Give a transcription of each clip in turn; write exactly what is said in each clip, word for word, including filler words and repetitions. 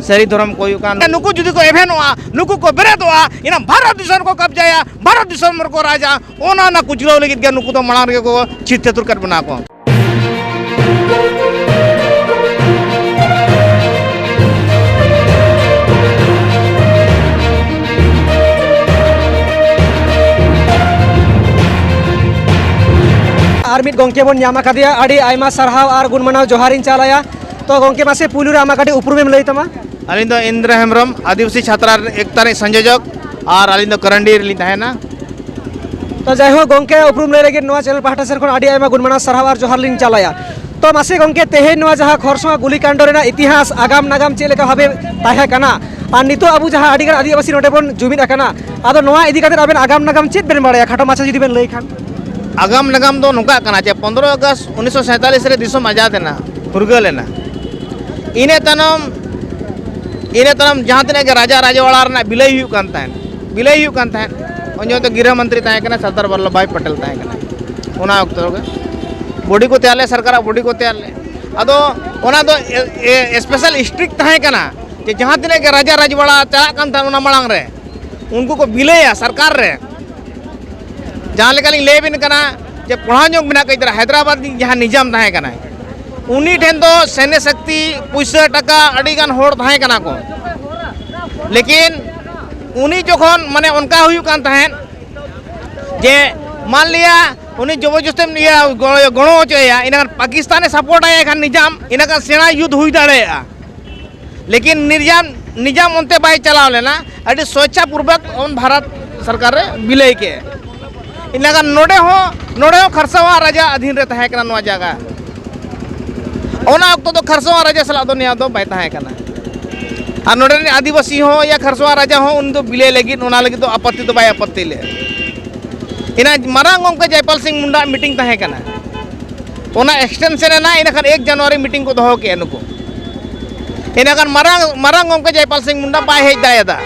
ᱥᱟᱹᱨᱤ ᱫᱷᱚᱨᱚᱢ ᱠᱚ ᱦᱩᱭᱩᱜ ᱠᱟᱱ᱾ ᱱᱩᱠᱩ ᱡᱩᱫᱤ ᱠᱚ ᱮᱵᱷᱮᱱᱚᱜᱼᱟ, ᱱᱩᱠᱩ ᱠᱚ ᱵᱮᱨᱮᱫᱚᱜᱼᱟ, ᱮᱱᱟ ᱵᱷᱟᱨᱚᱛ ᱫᱤᱥᱚᱢ ᱨᱮᱠᱚ ᱠᱟᱵᱽᱡᱟᱭᱟ, ᱵᱷᱟᱨᱚᱛ ᱫᱤᱥᱚᱢ ᱨᱮᱠᱚ ᱨᱟᱡᱟ᱾ ᱚᱱᱟ, ᱚᱱᱟ ᱠᱩᱪᱞᱟᱹᱣ ᱞᱟᱹᱜᱤᱫ ᱜᱮ ᱱᱩᱠᱩ ᱫᱚ ᱢᱟᱲᱟᱝ ᱨᱮᱜᱮ ᱠᱚ ᱪᱷᱤᱛ ᱪᱷᱟᱹᱛᱩᱨ ᱠᱟᱫ ᱵᱚᱱᱟ ᱠᱚ᱾ ᱟᱨ ᱢᱤᱫ ᱜᱚᱢᱠᱮ ᱵᱚᱱ ᱧᱟᱢ ᱟᱠᱟᱫᱮᱭᱟ, ᱟᱹᱰᱤ ᱟᱭᱢᱟ ᱥᱟᱨᱦᱟᱣ ᱟᱨ ᱜᱩᱱ ᱢᱟᱱᱟᱣ ᱡᱚᱦᱟᱨᱤᱧ ᱪᱟᱞᱟᱭᱟ᱾ ᱛᱚ ᱜᱚᱢᱠᱮ, ᱢᱟᱥᱮ ᱯᱩᱭᱞᱩ ᱨᱮ ᱟᱢᱟᱜ ᱠᱟᱹᱴᱤᱡ ᱩᱯᱨᱩᱢᱮᱢ ᱞᱟᱹᱭ ᱛᱟᱢᱟ? ᱟᱹᱞᱤᱧ ᱫᱚ ᱤᱱᱫᱨᱚ ᱦᱮᱢᱵᱨᱚᱢ, ᱟᱹᱫᱤᱵᱟᱹᱥᱤ ᱪᱷᱟᱛᱨᱟ ᱨᱮᱱ ᱮᱠ ᱛᱟᱹᱨᱤᱠᱷ ᱥᱚᱝᱭᱳᱡᱚᱠ, ᱟᱨ ᱟᱹᱞᱤᱧ ᱫᱚ ᱠᱟᱨᱟᱱᱰᱤ ᱨᱮᱞᱤᱧ ᱛᱟᱦᱮᱱᱟ᱾ ᱛᱚ ᱡᱟᱭᱦᱳᱠ ᱜᱚᱢᱠᱮ, ᱩᱯᱨᱩᱢ ᱞᱟᱹᱭ ᱞᱟᱹᱜᱤᱫ ᱱᱚᱣᱟ ᱪᱮᱱᱮᱞ ᱯᱟᱦᱴᱟ ᱥᱮᱫ ᱠᱷᱚᱱ ᱟᱹᱰᱤ ᱟᱭᱢᱟ ᱜᱩᱱ ᱢᱟᱱᱟᱣ ᱥᱟᱨᱦᱟᱣ ᱟᱨ ᱡᱚᱦᱟᱨ ᱞᱤᱧ ᱪᱟᱞᱟᱭᱟ᱾ ᱛᱚ ᱢᱟᱥᱮ ᱜᱚᱢᱠᱮ, ᱛᱮᱦᱮᱧ ᱱᱚᱣᱟ ᱡᱟᱦᱟᱸ ᱠᱷᱚᱨᱥᱚᱣᱟ ᱜᱩᱞᱤ ᱠᱟᱱᱰ ᱨᱮᱱᱟᱜ ᱤᱛᱤᱦᱟᱥ, ᱟᱜᱟᱢ ᱱᱟᱜᱟᱢ ᱪᱮᱫ ᱞᱮᱠᱟ ᱵᱷᱟᱵᱮ ᱛᱟᱦᱮᱸ ᱠᱟᱱᱟ, ᱟᱨ ᱱᱤᱛᱚᱜ ᱟᱵᱚ ᱡᱟᱦᱟᱸ ᱟᱹᱰᱤ ᱜᱟᱱ ᱟᱹᱫᱤᱵᱟᱹᱥᱤ ᱱᱚᱰᱮ ᱵᱚᱱ ᱡᱩᱢᱤᱫ ᱟᱠᱟᱱᱟ, ᱟᱫᱚ ᱱᱚᱣᱟ ᱤᱫᱤ ᱠᱟᱛᱮ ᱟᱵᱮᱱ ᱟᱜᱟᱢ ᱱᱟᱜᱟᱢ ᱪᱮᱫ ᱵᱮᱱ ᱵᱟᱲᱟᱭᱟ, ᱠᱷᱟᱴᱚ ᱢᱟᱪᱷᱟ ᱡᱩᱫᱤ ᱵᱮᱱ ᱞᱟᱹᱭ ᱠᱷᱟᱱ? ᱟᱜᱟᱢ ᱱᱟᱜᱟᱢ ᱫᱚ ᱱᱚᱝᱠᱟ ᱠᱟᱱᱟ ᱡᱮ ᱯᱚᱱᱨᱚ ᱟᱜᱚᱥᱴ ᱩᱱᱤᱥᱥᱚ ᱥᱟᱸᱭᱛᱟᱞᱤᱥ ᱨᱮ ᱫᱤᱥᱚᱢ ᱟᱡᱟᱫ ᱮᱱᱟ, ᱯᱷᱩᱨᱜᱟᱹᱞ ᱮᱱᱟ᱾ ᱤᱱᱟᱹ ᱛᱟᱭᱱᱚᱢ, ᱤᱱᱟᱹ ᱛᱟᱭᱱᱚᱢ ᱡᱟᱦᱟᱸ ᱛᱤᱱᱟᱹᱜ ᱜᱮ ᱨᱟᱡᱟ ᱨᱟᱡᱚᱣᱟᱲᱟ ᱨᱮᱱᱟᱜ ᱵᱤᱞᱟᱹᱭ ᱦᱩᱭᱩᱜ ᱠᱟᱱ ᱛᱟᱦᱮᱸᱫ, ᱵᱤᱞᱟᱹᱭ ᱦᱩᱭᱩᱜ ᱠᱟᱱ ᱛᱟᱦᱮᱸᱫ, ᱩᱱ ᱡᱚᱠᱷᱚᱱ ᱫᱚ ᱜᱤᱨᱟᱹ ᱢᱚᱱᱛᱨᱤ ᱛᱟᱦᱮᱸ ᱠᱟᱱᱟ, ᱥᱚᱨᱫᱟᱨ ᱵᱚᱞᱞᱚᱵᱷ ᱵᱷᱟᱭ ᱯᱟᱴᱮᱞ ᱛᱟᱦᱮᱸ ᱠᱟᱱᱟ᱾ ᱚᱱᱟ ᱚᱠᱛᱚ ᱨᱮᱜᱮ ᱵᱚᱰᱤ ᱠᱚ ᱛᱮᱭᱟᱨ ᱞᱮᱫ, ᱥᱚᱨᱠᱟᱨᱟᱜ ᱵᱚᱰᱤ ᱠᱚ ᱛᱮᱭᱟᱨ ᱞᱮᱫ᱾ ᱟᱫᱚ ᱚᱱᱟ ᱫᱚ ᱮ-, ᱮ-, ᱥᱯᱮᱥᱟᱞ ᱥᱴᱨᱤᱠᱴ ᱛᱟᱦᱮᱸ ᱠᱟᱱᱟ ᱡᱮ ᱡᱟᱦᱟᱸ ᱛᱤᱱᱟᱹᱜ ᱜᱮ ᱨᱟᱡᱟ ᱨᱟᱡᱽᱣᱟᱲᱟ ᱪᱟᱞᱟᱜ ᱠᱟᱱ ᱛᱟᱦᱮᱸᱫ, ᱚᱱᱟ ᱢᱟᱲᱟᱝ ᱨᱮ ᱩᱱᱠᱩ ᱠᱚ ᱵᱤᱞᱟᱹᱭᱟ ᱥᱚᱨᱠᱟᱨ ᱨᱮ᱾ ᱡᱟᱦᱟᱸ ᱞᱮᱠᱟᱞᱤᱧ ᱞᱟᱹᱭ ᱟᱵᱤᱱ ᱠᱟᱱᱟ ᱡᱮ ᱯᱚᱲᱦᱟ ᱧᱚᱜ ᱢᱮᱱᱟᱜ ᱠᱚ ᱜᱤᱫᱽᱨᱟᱹ, ᱦᱟᱭᱫᱨᱟᱵᱟᱫᱽ ᱨᱤᱱᱤᱡ ᱡᱟᱦᱟᱸ ᱱᱤᱡᱟᱢ ᱛᱟᱦᱮᱸ ᱠᱟᱱᱟᱭ, ᱩᱱᱤ ᱴᱷᱮᱱ ᱫᱚ ᱥᱮᱱᱮ ᱥᱚᱠᱛᱤ, ᱯᱩᱭᱥᱟᱹ ᱴᱟᱠᱟ, ᱟᱹᱰᱤ ᱜᱟᱱ ᱦᱚᱲ ᱛᱟᱦᱮᱸ ᱠᱟᱱᱟ ᱠᱚ᱾ ᱞᱮᱠᱤᱱ ᱩᱱᱤ ᱡᱚᱠᱷᱚᱱ ᱢᱟᱱᱮ ᱚᱱᱠᱟ ᱦᱩᱭᱩᱜ ᱠᱟᱱ ᱛᱟᱦᱮᱸᱫ ᱡᱮ ᱢᱟᱱ ᱞᱤᱭᱟ ᱩᱱᱤ ᱡᱚᱵᱚᱨᱡᱚᱥᱛᱮᱢ ᱤᱭᱟᱹ ᱜᱚᱲᱚ, ᱜᱚᱲᱚ ᱦᱚᱪᱚᱭᱮᱭᱟ, ᱤᱱᱟᱹᱠᱷᱟᱱ ᱯᱟᱠᱤᱥᱛᱟᱱᱮ ᱥᱟᱯᱳᱨᱴ ᱟᱭ ᱠᱷᱟᱱ ᱱᱤᱡᱟᱢ, ᱤᱱᱟᱹᱠᱷᱟᱱ ᱥᱮᱬᱟ ᱭᱩᱫᱽ ᱦᱩᱭ ᱫᱟᱲᱮᱭᱟᱜᱼᱟ᱾ ᱞᱮᱠᱤᱱ ᱱᱤᱡᱟᱢ, ᱱᱤᱡᱟᱢ ᱚᱱᱛᱮ ᱵᱟᱭ ᱪᱟᱞᱟᱣ ᱞᱮᱱᱟ, ᱟᱹᱰᱤ ᱥᱣᱮᱪᱪᱷᱟ ᱯᱩᱨᱵᱚᱠ ᱩᱱ ᱵᱷᱟᱨᱚᱛ ᱥᱚᱨᱠᱟᱨ ᱨᱮ ᱵᱤᱞᱟᱹᱭ ᱠᱮᱫ᱾ ᱤᱱᱟᱹᱠᱷᱟᱱ ᱱᱚᱰᱮ ᱦᱚᱸ, ᱱᱚᱰᱮ ᱦᱚᱸ ᱠᱷᱟᱨᱥᱟᱣᱟ ᱨᱟᱡᱟ ᱟᱫᱷᱤᱱ ᱨᱮ ᱛᱟᱦᱮᱸ ᱠᱟᱱᱟ ᱱᱚᱣᱟ ᱡᱟᱭᱜᱟ᱾ ᱚᱱᱟ ᱚᱠᱛᱚ ᱫᱚ ᱠᱷᱟᱨᱥᱟᱣᱟ ᱨᱟᱡᱟ ᱥᱟᱞᱟᱜ ᱫᱚ ᱱᱮᱭᱟᱣ ᱫᱚ ᱵᱟᱭ ᱛᱟᱦᱮᱸ ᱠᱟᱱᱟ᱾ ᱟᱨ ᱱᱚᱰᱮ ᱨᱮᱱ ᱟᱹᱫᱤᱵᱟᱹᱥᱤ ᱦᱚᱸ ᱭᱟ ᱠᱷᱟᱨᱥᱟᱣᱟ ᱨᱟᱡᱟ ᱦᱚᱸ ᱩᱱᱤ ᱫᱚ ᱵᱤᱞᱟᱹᱭ ᱞᱟᱹᱜᱤᱫ, ᱚᱱᱟ ᱞᱟᱹᱜᱤᱫ ᱫᱚ ᱟᱯᱚᱛᱛᱤ ᱫᱚ ᱵᱟᱭ ᱟᱯᱚᱛᱛᱤ ᱞᱮᱫᱼᱟ᱾ ᱤᱱᱟᱹ ᱢᱟᱨᱟᱝ ᱜᱚᱢᱠᱮ ᱡᱚᱭᱯᱟᱞ ᱥᱤᱝ ᱢᱩᱱᱰᱟ ᱢᱤᱴᱤᱝ ᱛᱟᱦᱮᱸ ᱠᱟᱱᱟ, ᱚᱱᱟ ᱮᱠᱥᱴᱮᱱᱥᱚᱱ ᱮᱱᱟ, ᱤᱱᱟᱹᱠᱷᱟᱱ ᱮᱠ ᱡᱟᱱᱩᱣᱟᱨᱤ ᱢᱤᱴᱤᱝ ᱠᱚ ᱫᱚᱦᱚ ᱠᱮᱫᱼᱟ ᱱᱩᱠᱩ᱾ ᱤᱱᱟᱹᱠᱷᱟᱱ ᱢᱟᱨᱟᱝ, ᱢᱟᱨᱟᱝ ᱜᱚᱢᱠᱮ ᱡᱚᱭᱯᱟᱞ ᱥᱤᱝ ᱢᱩᱱᱰᱟ ᱵᱟᱭ ᱦᱮᱡ ᱫᱟᱲᱮᱭᱟᱫᱟ᱾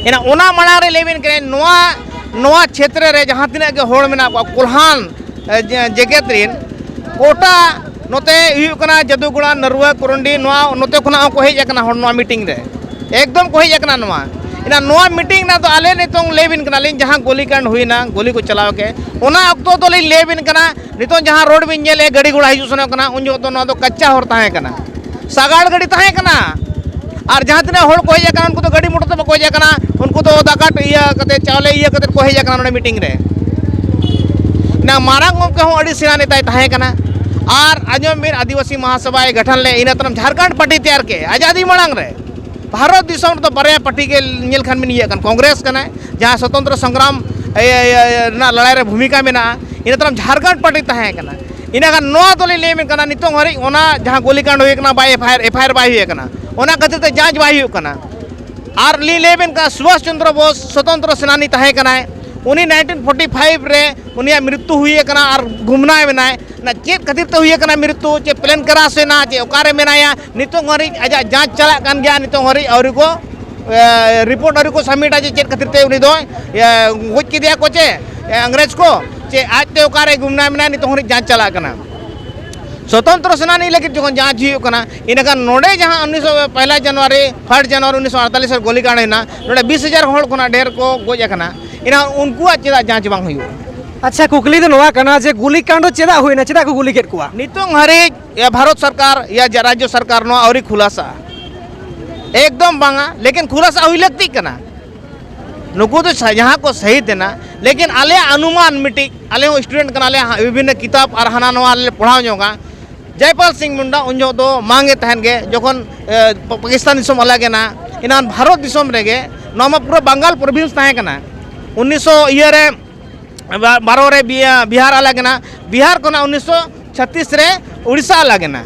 ᱮᱱᱟ ᱚᱱᱟ ᱢᱟᱲᱟᱝ ᱨᱮ ᱞᱟᱹᱭ ᱵᱤᱱ ᱠᱟᱹᱱᱟᱹᱧ, ᱱᱚᱣᱟ, ᱱᱚᱣᱟ ᱪᱷᱮᱛᱨᱚ ᱨᱮ ᱡᱟᱦᱟᱸ ᱛᱤᱱᱟᱹᱜ ᱜᱮ ᱦᱚᱲ ᱢᱮᱱᱟᱜ ᱠᱚᱣᱟ, ᱠᱚᱞᱦᱟᱱ, ᱮ, ᱡᱮ-, ᱡᱮᱜᱮᱛ ᱨᱮᱱ ᱠᱳᱴᱟ ᱱᱚᱛᱮ ᱦᱩᱭᱩᱜ ᱠᱟᱱᱟ ᱡᱟᱫᱩᱜᱚᱲᱟ, ᱱᱟᱹᱨᱩᱣᱟ, ᱠᱚᱨᱚᱱᱰᱤ, ᱱᱚᱣᱟ ᱱᱚᱛᱮ ᱠᱷᱚᱱᱟᱜ ᱦᱚᱸᱠᱚ ᱦᱮᱡ ᱟᱠᱟᱱᱟ ᱦᱚᱲ ᱱᱚᱣᱟ ᱢᱤᱴᱤᱝ ᱨᱮ᱾ ᱮᱠᱫᱚᱢ ᱠᱚ ᱦᱮᱡ ᱟᱠᱟᱱᱟ ᱱᱚᱣᱟ᱾ ᱮᱱᱟ ᱱᱚᱣᱟ ᱢᱤᱴᱤᱝ ᱨᱮᱱᱟᱜ ᱫᱚ ᱟᱞᱮ ᱱᱤᱛᱚᱝ ᱞᱟᱹᱭ ᱵᱤᱱ ᱠᱟᱱᱟᱞᱤᱧ, ᱡᱟᱦᱟᱸ ᱜᱩᱞᱤ ᱠᱟᱱᱰ ᱦᱩᱭᱱᱟ, ᱜᱩᱞᱤ ᱠᱚ ᱪᱟᱞᱟᱣ ᱠᱮᱫ, ᱚᱱᱟ ᱚᱠᱛᱚ ᱫᱚᱞᱤᱧ ᱞᱟᱹᱭ ᱵᱤᱱ ᱠᱟᱱᱟ, ᱱᱤᱛᱚᱝ ᱡᱟᱦᱟᱸ ᱨᱳᱰ ᱵᱤᱱ ᱧᱮᱞᱮᱫ ᱜᱟᱹᱰᱤ ᱜᱷᱚᱲᱟ ᱦᱤᱡᱩᱜ ᱥᱮᱱᱚᱜ ᱠᱟᱱᱟ, ᱩᱱ ᱡᱚᱦᱚᱜ ᱫᱚ ᱱᱚᱣᱟ ᱫᱚ ᱠᱟᱪᱪᱟ ᱦᱚᱨ ᱛᱟᱦᱮᱸ ᱠᱟᱱᱟ, ᱥᱟᱜᱟᱲ ᱜᱟᱹᱰᱤ ᱛᱟᱦᱮᱸ ᱠᱟᱱᱟ᱾ ᱟᱨ ᱡᱟᱦᱟᱸ ᱛᱤᱱᱟᱹᱜ ᱦᱚᱲ ᱠᱚ ᱦᱮᱡ ᱟᱠᱟᱱᱟ, ᱩᱱᱠᱩ ᱫᱚ ᱜᱟᱹᱰᱤ ᱢᱚᱴᱚᱨ ᱛᱮ ᱵᱟᱠᱚ ᱦᱮᱡ ᱟᱠᱟᱱᱟ, ᱩᱱᱠᱩ ᱫᱚ ᱫᱟᱠᱟ ᱤᱭᱟᱹ ᱠᱟᱛᱮ, ᱪᱟᱣᱞᱮ ᱤᱭᱟᱹ ᱠᱟᱛᱮ ᱠᱚ ᱦᱮᱡ ᱟᱠᱟᱱᱟ ᱱᱚᱰᱮ ᱢᱤᱴᱤᱝ ᱨᱮ᱾ ᱚᱱᱟ ᱢᱟᱨᱟᱝ ᱜᱚᱢᱠᱮ ᱦᱚᱸ ᱟᱹᱰᱤ ᱥᱮᱬᱟ ᱱᱮᱛᱟᱭ ᱛᱟᱦᱮᱸ ᱠᱟᱱᱟ᱾ ᱟᱨ ᱟᱸᱡᱚᱢ ᱵᱤᱱ, ᱟᱹᱫᱤᱵᱟᱹᱥᱤ ᱢᱟᱦᱟᱥᱟᱵᱷᱟᱭ ᱜᱚᱴᱷᱚᱱ ᱞᱮᱫ, ᱤᱱᱟᱹ ᱛᱟᱭᱱᱚᱢ ᱡᱷᱟᱲᱠᱷᱚᱸᱰ ᱯᱟᱨᱴᱤ ᱛᱮᱭᱟᱨ ᱠᱮᱫ ᱟᱡᱟᱫᱤ ᱢᱟᱲᱟᱝ ᱨᱮ᱾ ᱵᱷᱟᱨᱚᱛ ᱫᱤᱥᱚᱢ ᱨᱮᱫᱚ ᱵᱟᱨᱭᱟ ᱯᱟᱨᱴᱤ ᱜᱮ ᱧᱮᱞ ᱠᱷᱟᱱ ᱵᱤᱱ ᱤᱭᱟᱹᱜ ᱠᱟᱱ, ᱠᱚᱝᱜᱨᱮᱥ ᱠᱟᱱᱟᱭ, ᱡᱟᱦᱟᱸ ᱥᱚᱛᱚᱱᱛᱨᱚ ᱥᱚᱝᱜᱨᱟᱢ ᱤᱭᱟᱹ, ᱤᱭᱟᱹ, ᱤᱭᱟᱹ ᱨᱮᱱᱟᱜ ᱞᱟᱲᱟᱭ ᱨᱮ ᱵᱷᱩᱢᱤᱠᱟ ᱢᱮᱱᱟᱜᱼᱟ᱾ ᱤᱱᱟᱹ ᱛᱟᱭᱱᱚᱢ ᱡᱷᱟᱲᱠᱷᱚᱸᱰ ᱯᱟᱨᱴᱤ ᱛᱟᱦᱮᱸ ᱠᱟᱱᱟ᱾ ᱤᱱᱟᱹ ᱠᱷᱟᱱ ᱱᱚᱣᱟ ᱫᱚᱞᱤᱧ ᱞᱟᱹᱭ ᱟᱵᱮᱱ ᱠᱟᱱᱟ, ᱱᱤᱛᱚᱝ ᱦᱟᱹᱨᱤᱡ ᱚᱱᱟ ᱡᱟᱦᱟᱸ ᱜᱩᱞᱤ ᱠᱟᱱᱰ ᱦᱩᱭ ᱠᱟᱱᱟ, ᱵᱟᱭ F I R, F I ᱟᱨ ᱵᱟᱭ ᱦᱩᱭ ᱠᱟᱱᱟ, ᱚᱱᱟ ᱠᱷᱟᱹᱛᱤᱨ ᱛᱮ ᱡᱟᱸᱪ ᱵᱟᱭ ᱦᱩᱭᱩᱜ ᱠᱟᱱᱟ᱾ ᱟᱨ ᱞᱤᱧ ᱞᱟᱹᱭ ᱟᱵᱮᱱ ᱠᱟᱱᱟ, ᱥᱩᱵᱷᱟᱥ ᱪᱚᱱᱫᱨᱚ ᱵᱳᱥ ᱥᱚᱛᱚᱱᱛᱨᱚ ᱥᱮᱱᱟᱱᱤ ᱛᱟᱦᱮᱸ ᱠᱟᱱᱟᱭ, ᱩᱱᱤ ᱱᱟᱭᱤᱱᱴᱤᱱ ᱯᱷᱳᱨᱴᱤ ᱯᱷᱟᱭᱤᱵᱷ ᱨᱮ ᱩᱱᱤᱭᱟᱜ ᱢᱨᱤᱛᱭᱩ ᱦᱩᱭ ᱟᱠᱟᱱᱟ ᱟᱨ ᱜᱩᱢᱱᱟᱭ ᱢᱮᱱᱟᱭ᱾ ᱚᱱᱟ ᱪᱮᱫ ᱠᱷᱟᱹᱛᱤᱨ ᱛᱮ ᱦᱩᱭ ᱟᱠᱟᱱᱟ ᱢᱨᱤᱛᱭᱩ, ᱪᱮ ᱯᱞᱮᱱ ᱠᱨᱟᱥ ᱮᱱᱟ, ᱪᱮ ᱚᱠᱟᱨᱮ ᱢᱮᱱᱟᱭᱟ, ᱱᱤᱛᱚᱝ ᱦᱟᱹᱨᱤᱡ ᱟᱡᱟᱜ ᱡᱟᱸᱪ ᱪᱟᱞᱟᱜ ᱠᱟᱱ ᱜᱮᱭᱟ᱾ ᱱᱤᱛᱚᱝ ᱦᱟᱹᱨᱤᱡ ᱟᱹᱣᱨᱤ ᱠᱚ, ᱮ, ᱨᱤᱯᱳᱨᱴ ᱟᱹᱣᱨᱤ ᱠᱚ ᱥᱟᱵᱢᱤᱴᱟ ᱡᱮ ᱪᱮᱫ ᱠᱷᱟᱹᱛᱤᱨ ᱛᱮ ᱩᱱᱤ ᱫᱚ, ᱮ, ᱜᱚᱡ ᱠᱮᱫᱮᱭᱟ ᱠᱚ ᱪᱮ, ᱮ, ᱤᱝᱨᱮᱡᱽ ᱠᱚ, ᱪᱮ ᱟᱡᱛᱮ ᱚᱠᱟᱨᱮ ᱜᱩᱢᱱᱟᱭ ᱢᱮᱱᱟᱭᱟ, ᱱᱤᱛᱚᱝ ᱦᱟᱹᱨᱤᱡ ᱡᱟᱸᱪ ᱪᱟᱞᱟᱜ ᱠᱟᱱᱟ᱾ ᱥᱚᱛᱚᱱᱛᱨᱚ ᱥᱮᱱᱟᱱᱤ ᱞᱟᱹᱜᱤᱫ ᱡᱚᱠᱷᱚᱱ ᱡᱟᱸᱪ ᱦᱩᱭᱩᱜ ᱠᱟᱱᱟ, ᱤᱱᱟᱹᱠᱷᱟᱱ ᱱᱚᱰᱮ ᱡᱟᱦᱟᱸ ᱩᱱᱤᱥᱥᱚ, ᱯᱚᱭᱞᱟ ᱡᱟᱱᱩᱣᱟᱨᱤ, ᱯᱷᱟᱥᱴ ᱡᱟᱱᱩᱣᱟᱨᱤ ᱩᱱᱤᱥᱥᱚ ᱟᱲᱛᱟᱞᱤᱥ ᱨᱮ ᱜᱩᱞᱤ ᱠᱟᱱᱰ ᱦᱩᱭᱱᱟ, ᱱᱚᱰᱮ ᱵᱤᱥ ᱦᱟᱡᱟᱨ ᱦᱚᱲ ᱠᱷᱚᱱᱟᱜ ᱰᱷᱮᱨ ᱠᱚ ᱜᱚᱡ ᱟᱠᱟᱱᱟ᱾ ᱮᱱᱟ ᱩᱱᱠᱩᱣᱟᱜ ᱪᱮᱫᱟᱜ ᱡᱟᱸᱪ ᱵᱟᱝ ᱦᱩᱭᱩᱜᱼᱟ? ᱟᱪᱪᱷᱟ, ᱠᱩᱠᱞᱤ ᱫᱚ ᱱᱚᱣᱟ ᱠᱟᱱᱟ ᱡᱮ ᱜᱩᱞᱤ ᱠᱟᱱᱰ ᱫᱚ ᱪᱮᱫᱟᱜ ᱦᱩᱭᱱᱟ, ᱪᱮᱫᱟᱜ ᱠᱚ ᱜᱩᱞᱤ ᱠᱮᱫ ᱠᱚᱣᱟ? ᱱᱤᱛᱚᱝ ᱦᱟᱹᱨᱤᱡ ᱭᱟ ᱵᱷᱟᱨᱚᱛ ᱥᱚᱨᱠᱟᱨ ᱭᱟ ᱡᱟ-, ᱨᱟᱡᱽᱡᱚ ᱥᱚᱨᱠᱟᱨ ᱱᱚᱣᱟ ᱟᱹᱣᱨᱤ ᱠᱷᱩᱞᱟᱥᱟ᱾ ᱮᱠᱫᱚᱢ ᱵᱟᱝᱟ, ᱞᱮᱠᱤᱱ ᱠᱷᱩᱞᱟᱥᱟ ᱦᱩᱭ ᱞᱟᱹᱠᱛᱤᱜ ᱠᱟᱱᱟ᱾ ᱱᱩᱠᱩ ᱫᱚ ᱥᱟ-, ᱡᱟᱦᱟᱸ ᱠᱚ ᱥᱟᱹᱦᱤᱫ ᱮᱱᱟ, ᱞᱮᱠᱤᱱ ᱟᱞᱮᱭᱟᱜ ᱚᱱᱩᱢᱟᱱ ᱢᱤᱫᱴᱤᱡ, ᱟᱞᱮ ᱦᱚᱸ ᱥᱴᱩᱰᱮᱱᱴ ᱠᱟᱱᱟᱞᱮ, ᱦᱟ-, ᱵᱤᱵᱷᱤᱱᱱᱚ ᱠᱤᱛᱟᱵ ᱟᱨ ᱦᱟᱱᱟ ᱱᱚᱣᱟ ᱞᱮ ᱯᱟᱲᱦᱟᱣ ᱧᱚᱜᱟ᱾ ᱡᱚᱭᱯᱟᱞ ᱥᱤᱝ ᱢᱩᱱᱰᱟ ᱩᱱ ᱡᱚᱦᱚᱜ ᱫᱚ ᱢᱟᱝ ᱮ ᱛᱟᱦᱮᱱ ᱜᱮ, ᱡᱚᱠᱷᱚᱱ, ᱮ, ᱯᱟ-, ᱯᱟᱠᱤᱥᱛᱟᱱ ᱫᱤᱥᱚᱢ ᱟᱞᱟᱜᱽ ᱮᱱᱟ, ᱮᱱᱟᱱ ᱵᱷᱟᱨᱚᱛ ᱫᱤᱥᱚᱢ ᱨᱮᱜᱮ, ᱱᱚᱣᱟ ᱢᱟ ᱯᱩᱨᱟᱹ ᱵᱟᱝᱜᱟᱞ ᱯᱨᱚᱵᱷᱤᱱᱥ ᱛᱟᱦᱮᱸ ᱠᱟᱱᱟ᱾ ᱩᱱᱤᱥᱥᱚ ᱤᱭᱟᱹ ᱨᱮ, ᱵᱟ-, ᱵᱟᱨᱚ ᱨᱮ ᱵᱤ-, ᱵᱤᱦᱟᱨ ᱟᱞᱟᱜᱽ ᱮᱱᱟ, ᱵᱤᱦᱟᱨ ᱠᱷᱚᱱᱟᱜ ᱩᱱᱤᱥᱥᱚ ᱪᱷᱟᱛᱤᱥ ᱨᱮ ᱩᱲᱤᱥᱥᱟ ᱟᱞᱟᱜᱽ ᱮᱱᱟ᱾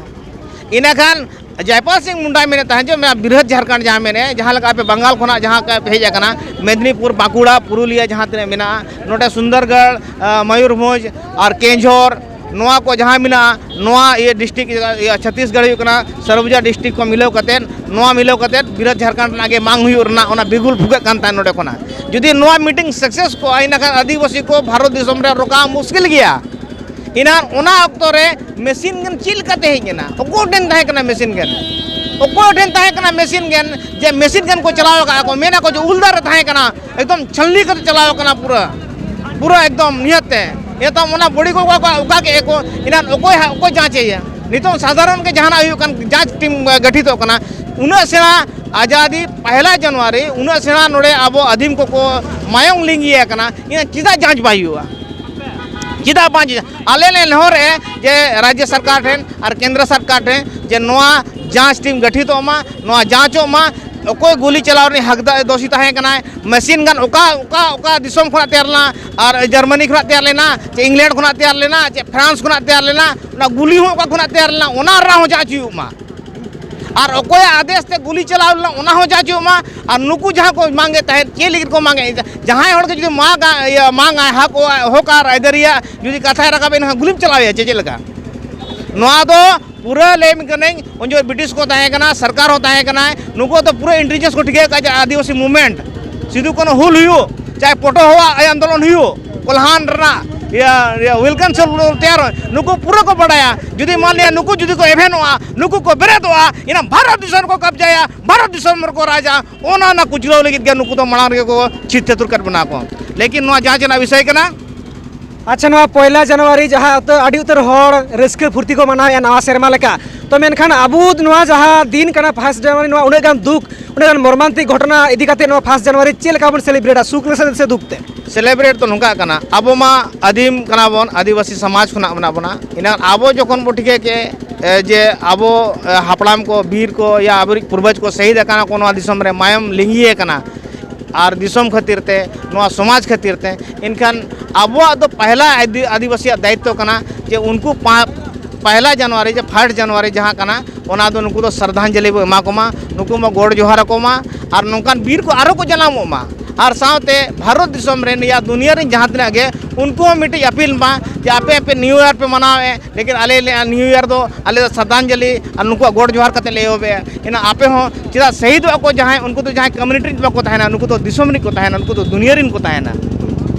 ᱤᱱᱟᱹᱠᱷᱟᱱ ᱡᱚᱭᱯᱟᱞ ᱥᱤᱝ ᱢᱩᱱᱰᱟᱭ ᱢᱮᱱᱮᱫ ᱛᱟᱦᱮᱸᱫ ᱡᱮ ᱢᱮᱱᱟ ᱵᱨᱤᱦᱚᱫ ᱡᱷᱟᱲᱠᱷᱚᱸᱰ ᱡᱟᱦᱟᱸ ᱢᱮᱱᱮᱫ, ᱡᱟᱦᱟᱸ ᱞᱮᱠᱟ ᱟᱯᱮ ᱵᱟᱝᱜᱟᱞ ᱠᱷᱚᱱᱟᱜ ᱡᱟᱦᱟᱸ ᱯᱮ ᱦᱮᱡ ᱟᱠᱟᱱᱟ, ᱢᱮᱫᱽᱱᱤᱯᱩᱨ, ᱵᱟᱸᱠᱩᱲᱟ, ᱯᱩᱨᱩᱞᱤᱭᱟᱹ ᱡᱟᱦᱟᱸ ᱛᱤᱱᱟᱹᱜ ᱢᱮᱱᱟᱜᱼᱟ, ᱱᱚᱰᱮ ᱥᱩᱱᱫᱚᱨᱜᱚᱲ, ᱟ, ᱢᱚᱭᱩᱨᱵᱷᱚᱸᱡᱽ ᱟᱨ ᱠᱮᱸᱡᱷᱚᱨ, ᱱᱚᱣᱟ ᱠᱚ ᱡᱟᱦᱟᱸ ᱢᱮᱱᱟᱜᱼᱟ, ᱱᱚᱣᱟ ᱤᱭᱟᱹ ᱰᱤᱥᱴᱨᱤᱠᱴ, ᱤᱭᱟᱹ ᱪᱷᱚᱛᱤᱥᱜᱚᱲ ᱦᱩᱭᱩᱜ ᱠᱟᱱᱟ, ᱥᱟᱨᱜᱩᱡᱟ ᱰᱤᱥᱴᱨᱤᱠᱴ ᱠᱚ ᱢᱤᱞᱟᱹᱣ ᱠᱟᱛᱮᱫ, ᱱᱚᱣᱟ ᱢᱤᱞᱟᱹᱣ ᱠᱟᱛᱮᱫ ᱵᱨᱤᱦᱚᱫ ᱡᱷᱟᱲᱠᱷᱚᱸᱰ ᱨᱮᱱᱟᱜ ᱜᱮ ᱢᱟᱝ ᱦᱩᱭᱩᱜ ᱨᱮᱱᱟᱜ ᱚᱱᱟ ᱵᱤᱜᱩᱞ ᱯᱷᱩᱜᱟᱹᱜ ᱠᱟᱱ ᱛᱟᱦᱮᱸᱫ ᱱᱚᱰᱮ ᱠᱷᱚᱱᱟᱜ᱾ ᱡᱩᱫᱤ ᱱᱚᱣᱟ ᱢᱤᱴᱤᱝ ᱥᱟᱠᱥᱮᱥ ᱠᱚᱜᱼᱟ, ᱤᱱᱟᱹᱠᱷᱟᱱ ᱟᱹᱫᱤᱵᱟᱹᱥᱤ ᱠᱚ ᱵᱷᱟᱨᱚᱛ ᱫᱤᱥᱚᱢ ᱨᱮ ᱨᱚᱠᱟ ᱢᱩᱥᱠᱤᱞ ᱜᱮᱭᱟ᱾ ᱮᱱᱟᱱ ᱚᱱᱟ ᱚᱠᱛᱚ ᱨᱮ ᱢᱮᱥᱤᱱ ᱜᱟᱱ ᱪᱮᱫ ᱞᱮᱠᱟᱛᱮ ᱦᱮᱡ ᱮᱱᱟ? ᱚᱠᱚᱭ ᱴᱷᱮᱱ ᱛᱟᱦᱮᱸ ᱠᱟᱱᱟ ᱢᱮᱥᱤᱱ ᱜᱟᱱ? ᱚᱠᱚᱭ ᱴᱷᱮᱱ ᱛᱟᱦᱮᱸ ᱠᱟᱱᱟ ᱢᱮᱥᱤᱱ ᱜᱟᱱ? ᱡᱮ ᱢᱮᱥᱤᱱ ᱜᱟᱱ ᱠᱚ ᱪᱟᱞᱟᱣ ᱟᱠᱟᱫᱼᱟ ᱠᱚ, ᱢᱮᱱᱟ ᱠᱚ ᱡᱮ ᱩᱞ ᱫᱟᱨᱮ ᱨᱮ ᱛᱟᱦᱮᱸ ᱠᱟᱱᱟ, ᱮᱠᱫᱚᱢ ᱪᱷᱟᱱᱞᱤ ᱠᱟᱛᱮ ᱪᱟᱞᱟᱣ ᱟᱠᱟᱱᱟ ᱯᱩᱨᱟᱹ, ᱯᱩᱨᱟᱹ ᱮᱠᱫᱚᱢ ᱱᱤᱭᱟᱹᱛ ᱛᱮ᱾ ᱱᱤᱛᱚᱜ ᱚᱱᱟ ᱵᱚᱰᱤ ᱠᱚ ᱚᱠᱟ, ᱚᱠᱟ ᱠᱮᱫᱼᱟ ᱠᱚ, ᱮᱱᱟᱱ ᱚᱠᱚᱭ ᱦᱟᱸᱜ, ᱚᱠᱚᱭ ᱡᱟᱸᱪᱮᱭᱟ? ᱱᱤᱛᱚᱜ ᱥᱟᱫᱷᱟᱨᱚᱱ ᱜᱮ ᱡᱟᱦᱟᱱᱟᱜ ᱦᱩᱭᱩᱜ ᱠᱟᱱ, ᱡᱟᱸᱪ ᱴᱤᱢ ᱜᱚᱴᱷᱤᱛᱚᱜ ᱠᱟᱱᱟ, ᱩᱱᱟᱹᱜ ᱥᱮᱬᱟ ᱟᱡᱟᱫᱤ ᱯᱚᱭᱞᱟ ᱡᱟᱱᱩᱣᱟᱨᱤ, ᱩᱱᱟᱹᱜ ᱥᱮᱬᱟ ᱱᱚᱰᱮ ᱟᱵᱚ ᱟᱹᱫᱤᱢ ᱠᱚᱠᱚ ᱢᱟᱭᱚᱝ ᱞᱤᱸᱜᱤᱭᱟ ᱠᱟᱱᱟ, ᱮᱱᱟᱱ ᱪᱮᱫᱟᱜ ᱡᱟᱸᱪ ᱵᱟᱭ ᱦᱩᱭᱩᱜᱼᱟ? ᱪᱮᱫᱟᱜ ᱵᱟᱝ? ᱟᱞᱮ ᱞᱮ ᱱᱮᱦᱚᱨᱮᱫᱼᱟ ᱡᱮ ᱨᱟᱡᱽᱡᱚ ᱥᱚᱨᱠᱟᱨ ᱴᱷᱮᱱ ᱟᱨ ᱠᱮᱱᱫᱨᱚ ᱥᱚᱨᱠᱟᱨ ᱴᱷᱮᱱ ᱡᱮ ᱱᱚᱣᱟ ᱡᱟᱸᱪ ᱴᱤᱢ ᱜᱚᱴᱷᱤᱛᱚᱜ ᱢᱟ, ᱱᱚᱣᱟ ᱡᱟᱸᱪᱚᱜ ᱢᱟ, ᱚᱠᱚᱭ ᱜᱩᱞᱤ ᱪᱟᱞᱟᱣ ᱨᱤᱱᱤᱡ ᱦᱚᱠᱫᱟᱨ ᱫᱳᱥᱤ ᱛᱟᱦᱮᱸ ᱠᱟᱱᱟᱭ, ᱢᱮᱥᱤᱱ ᱜᱟᱱ ᱚᱠᱟ, ᱚᱠᱟ, ᱚᱠᱟ ᱫᱤᱥᱚᱢ ᱠᱷᱚᱱᱟᱜ ᱛᱮᱭᱟᱨ ᱞᱮᱱᱟ, ᱟᱨ ᱡᱟᱨᱢᱟᱱᱤ ᱠᱷᱚᱱᱟᱜ ᱛᱮᱭᱟᱨ ᱞᱮᱱᱟ, ᱪᱮ ᱤᱝᱞᱮᱱᱰ ᱠᱷᱚᱱᱟᱜ ᱛᱮᱭᱟᱨ ᱞᱮᱱᱟ, ᱪᱮ ᱯᱷᱨᱟᱱᱥ ᱠᱷᱚᱱᱟᱜ ᱛᱮᱭᱟᱨ ᱞᱮᱱᱟ, ᱚᱱᱟ ᱜᱩᱞᱤ ᱦᱚᱸ ᱚᱠᱟ ᱠᱷᱚᱱᱟᱜ ᱛᱮᱭᱟᱨ ᱞᱮᱱᱟ, ᱚᱱᱟ ᱨᱮᱱᱟᱜ ᱦᱚᱸ ᱡᱟᱸᱪ ᱦᱩᱭᱩᱜ ᱢᱟ᱾ ᱟᱨ ᱚᱠᱚᱭᱟᱜ ᱟᱫᱮᱥ ᱛᱮ ᱜᱩᱞᱤ ᱪᱟᱞᱟᱣ ᱞᱮᱱᱟ, ᱚᱱᱟ ᱦᱚᱸ ᱡᱟᱸᱪᱚᱜ ᱢᱟ᱾ ᱟᱨ ᱱᱩᱠᱩ ᱡᱟᱦᱟᱸ ᱠᱚ ᱢᱟᱸᱜᱮᱫ ᱛᱟᱦᱮᱸᱫ, ᱪᱮᱫ ᱞᱟᱹᱜᱤᱫ ᱠᱚ ᱢᱟᱸᱜᱮᱫ? ᱡᱟᱦᱟᱸᱭ ᱦᱚᱲ ᱜᱮ ᱡᱩᱫᱤ ᱢᱟᱜᱟ, ᱤᱭᱟᱹ, ᱢᱟᱸᱜᱟᱭ, ᱦᱚᱠ, ᱦᱚᱠ ᱟᱨ ᱟᱹᱭᱫᱟᱹᱨᱤᱭᱟᱜ ᱡᱩᱫᱤ ᱠᱟᱛᱷᱟᱭ ᱨᱟᱠᱟᱵ, ᱮᱱᱠᱷᱟᱱ ᱜᱩᱞᱤᱢ ᱪᱟᱞᱟᱣᱮᱭᱟ ᱪᱮ ᱪᱮᱫ ᱞᱮᱠᱟ? ᱱᱚᱣᱟ ᱫᱚ ᱯᱩᱨᱟᱹ ᱞᱟᱹᱭ ᱟᱢ ᱠᱟᱹᱱᱟᱹᱧ, ᱩᱱ ᱡᱚᱠᱷᱚᱱ ᱵᱨᱤᱴᱤᱥ ᱠᱚ ᱛᱟᱦᱮᱸ ᱠᱟᱱᱟ, ᱥᱚᱨᱠᱟᱨ ᱦᱚᱸ ᱛᱟᱦᱮᱸ ᱠᱟᱱᱟᱭ, ᱱᱩᱠᱩ ᱫᱚ ᱯᱩᱨᱟᱹ ᱤᱱᱴᱮᱞᱤᱡᱮᱱᱥ ᱠᱚ ᱴᱷᱤᱠᱟᱹ ᱟᱠᱟᱫ ᱡᱮ ᱟᱹᱫᱤᱵᱟᱹᱥᱤ ᱢᱩᱵᱷᱢᱮᱱᱴ, ᱥᱤᱫᱩ ᱠᱟᱹᱱᱦᱩ ᱦᱩᱞ ᱦᱩᱭᱩᱜ, ᱪᱟᱦᱮ ᱯᱚᱴᱚ ᱦᱚᱣᱟ ᱟᱱᱫᱳᱞᱚᱱ ᱦᱩᱭᱩᱜ, ᱠᱚᱞᱦᱟᱱ ᱨᱮᱱᱟᱜ, ᱤᱭᱟᱹ, ᱤᱭᱟᱹ, ᱣᱤᱞᱠᱤᱱᱥᱚᱱ ᱛᱮᱭᱟᱨ, ᱱᱩᱠᱩ ᱯᱩᱨᱟᱹ ᱠᱚ ᱵᱟᱰᱟᱭᱟ᱾ ᱡᱩᱫᱤ ᱢᱟᱱ ᱞᱤᱭᱟ ᱱᱩᱠᱩ ᱡᱩᱫᱤ ᱠᱚ ᱮᱵᱷᱮᱱᱚᱜᱼᱟ, ᱱᱩᱠᱩ ᱠᱚ ᱵᱮᱨᱮᱫᱚᱜᱼᱟ, ᱮᱱᱟ ᱵᱷᱟᱨᱚᱛ ᱫᱤᱥᱚᱢ ᱨᱮᱠᱚ ᱠᱚᱵᱡᱟᱭᱟ, ᱵᱷᱟᱨᱚᱛ ᱫᱤᱥᱚᱢ ᱨᱮᱠᱚ ᱨᱟᱡᱟ᱾ ᱚᱱᱟ ᱚᱱᱟ ᱠᱩᱪᱞᱟᱹᱣ ᱞᱟᱹᱜᱤᱫ ᱜᱮ ᱱᱩᱠᱩ ᱫᱚ ᱢᱟᱲᱟᱝ ᱨᱮᱜᱮ ᱠᱚ ᱪᱷᱤᱛ ᱪᱷᱟᱹᱛᱩᱨ ᱠᱟᱫ ᱵᱚᱱᱟ ᱠᱚ᱾ ᱞᱮᱠᱤᱱ ᱱᱚᱣᱟ ᱡᱟᱸᱪ ᱨᱮᱱᱟᱜ ᱵᱤᱥᱚᱭ ᱠᱟᱱᱟ᱾ ᱟᱪᱪᱷᱟ, ᱱᱚᱣᱟ ᱯᱚᱭᱞᱟ ᱡᱟᱱᱩᱣᱟᱨᱤ ᱡᱟᱦᱟᱸ ᱩᱛᱟᱹᱨ, ᱟᱹᱰᱤ ᱩᱛᱟᱹᱨ ᱦᱚᱲ ᱨᱟᱹᱥᱠᱟᱹ ᱯᱷᱩᱨᱛᱤ ᱠᱚ ᱢᱟᱱᱟᱣᱮᱫᱼᱟ ᱱᱟᱣᱟ ᱥᱮᱨᱢᱟ ᱞᱮᱠᱟ, ᱛᱚ ᱢᱮᱱᱠᱷᱟᱱ ᱟᱵᱚ ᱱᱚᱣᱟ ᱡᱟᱦᱟᱸ ᱫᱤᱱ ᱠᱟᱱᱟ ᱯᱷᱟᱥᱴ ᱡᱟᱱᱩᱣᱟᱨᱤ, ᱱᱚᱣᱟ ᱩᱱᱟᱹᱜ ᱜᱟᱱ ᱫᱩᱠ, ᱩᱱᱟᱹᱜ ᱜᱟᱱ ᱢᱚᱨᱢᱟᱱᱛᱤᱠ ᱜᱷᱚᱴᱚᱱᱟ ᱤᱫᱤ ᱠᱟᱛᱮ ᱱᱚᱣᱟ ᱯᱷᱟᱥᱴ ᱡᱟᱱᱩᱣᱟᱨᱤ ᱪᱮᱫ ᱞᱮᱠᱟ ᱵᱚᱱ ᱥᱮᱞᱤᱵᱨᱮᱴᱟ, ᱥᱩᱠ ᱨᱮ ᱥᱮ, ᱥᱮ ᱫᱩᱠ ᱛᱮ? ᱥᱮᱞᱮᱵᱨᱮᱴ ᱫᱚ ᱱᱚᱝᱠᱟ ᱠᱟᱱᱟ, ᱟᱵᱚ ᱢᱟ ᱟᱹᱫᱤᱢ ᱠᱟᱱᱟ ᱵᱚᱱ, ᱟᱹᱫᱤᱵᱟᱹᱥᱤ ᱥᱚᱢᱟᱡᱽ ᱠᱷᱚᱱᱟᱜ ᱢᱮᱱᱟᱜ ᱵᱚᱱᱟ᱾ ᱮᱱᱟᱝ ᱟᱵᱚ ᱡᱚᱠᱷᱚᱱ ᱵᱚ ᱴᱷᱤᱠᱟᱹ ᱠᱮᱫ, ᱮ, ᱡᱮ ᱟᱵᱚ, ᱮ, ᱦᱟᱯᱲᱟᱢ ᱠᱚ, ᱵᱤᱨ ᱠᱚ, ᱭᱟ ᱟᱵᱚᱨᱤᱡ ᱯᱩᱨᱵᱚᱡᱽ ᱠᱚ ᱥᱟᱹᱦᱤᱫ ᱟᱠᱟᱱᱟ ᱠᱚ, ᱱᱚᱣᱟ ᱫᱤᱥᱚᱢ ᱨᱮ ᱢᱟᱭᱟᱢ ᱞᱤᱸᱜᱤ ᱟᱠᱟᱱᱟ ᱟᱨ ᱫᱤᱥᱚᱢ ᱠᱷᱟᱹᱛᱤᱨ ᱛᱮ, ᱱᱚᱣᱟ ᱥᱚᱢᱟᱡᱽ ᱠᱷᱟᱹᱛᱤᱨ ᱛᱮ, ᱮᱱᱠᱷᱟᱱ ᱟᱵᱚᱣᱟᱜ ᱫᱚ ᱯᱟᱦᱞᱟ ᱟᱹᱫᱤ-, ᱟᱹᱫᱤᱵᱟᱹᱥᱤᱭᱟᱜ ᱫᱟᱭᱤᱛᱛᱚ ᱠᱟᱱᱟ ᱡᱮ ᱩᱱᱠᱩ ᱯᱟ-, ᱯᱟᱦᱞᱟ ᱡᱟᱱᱩᱣᱟᱨᱤ, ᱡᱮ ᱯᱷᱟᱥᱴ ᱡᱟᱱᱩᱣᱟᱨᱤ ᱡᱟᱦᱟᱸ ᱠᱟᱱᱟ, ᱚᱱᱟ ᱫᱚ ᱱᱩᱠᱩ ᱫᱚ ᱥᱨᱟᱫᱷᱟᱧᱡᱚᱞᱤ ᱵᱚ ᱮᱢᱟ ᱠᱚᱢᱟ, ᱱᱩᱠᱩ ᱵᱚ ᱜᱚᱰ ᱡᱚᱦᱟᱨ ᱟᱠᱚ ᱢᱟ, ᱟᱨ ᱱᱚᱝᱠᱟᱱ ᱵᱤᱨ ᱠᱚ ᱟᱨᱚ ᱠᱚ ᱡᱟᱱᱟᱢᱚᱜ ᱢᱟ᱾ ᱟᱨ ᱥᱟᱶᱛᱮ ᱵᱷᱟᱨᱚᱛ ᱫᱤᱥᱚᱢ ᱨᱮᱱ ᱭᱟ ᱫᱩᱱᱤᱭᱟᱹ ᱨᱮᱱ ᱡᱟᱦᱟᱸ ᱛᱤᱱᱟᱹᱜ ᱜᱮ, ᱩᱱᱠᱩ ᱦᱚᱸ ᱢᱤᱫᱴᱤᱡ ᱟᱯᱤᱞ ᱢᱟ ᱡᱮ ᱟᱯᱮ, ᱟᱯᱮ ᱱᱤᱭᱩ ᱤᱭᱟᱨ ᱯᱮ ᱢᱟᱱᱟᱣᱮᱫ, ᱞᱮᱠᱤᱱ ᱟᱞᱮ ᱞᱮ ᱱᱤᱭᱩ ᱤᱭᱟᱨ ᱫᱚ ᱟᱞᱮ ᱫᱚ ᱥᱨᱟᱫᱷᱟᱧᱡᱚᱞᱤ ᱟᱨ ᱱᱩᱠᱩᱣᱟᱜ ᱜᱚᱰ ᱡᱚᱦᱟᱨ ᱠᱟᱛᱮ ᱞᱮ ᱮᱦᱚᱵᱮᱜᱼᱟ᱾ ᱮᱱᱟ ᱟᱯᱮ ᱦᱚᱸ ᱪᱮᱫᱟᱜ ᱥᱟᱹᱦᱤᱫᱚᱜ ᱟᱠᱚ ᱡᱟᱦᱟᱸᱭ, ᱩᱱᱠᱩ ᱫᱚ ᱡᱟᱦᱟᱸᱭ ᱠᱚᱢᱤᱭᱩᱱᱤᱴᱤ ᱨᱤᱱ ᱵᱟᱠᱚ ᱛᱟᱦᱮᱱᱟ, ᱱᱩᱠᱩ ᱫᱚ ᱫᱤᱥᱚᱢ ᱨᱤᱱ ᱠᱚ ᱛᱟᱦᱮᱱᱟ, ᱱᱩᱠᱩ ᱫᱚ ᱫᱩᱱᱤᱭᱟᱹ ᱨᱤᱱ ᱠᱚ ᱛᱟᱦᱮᱱᱟ᱾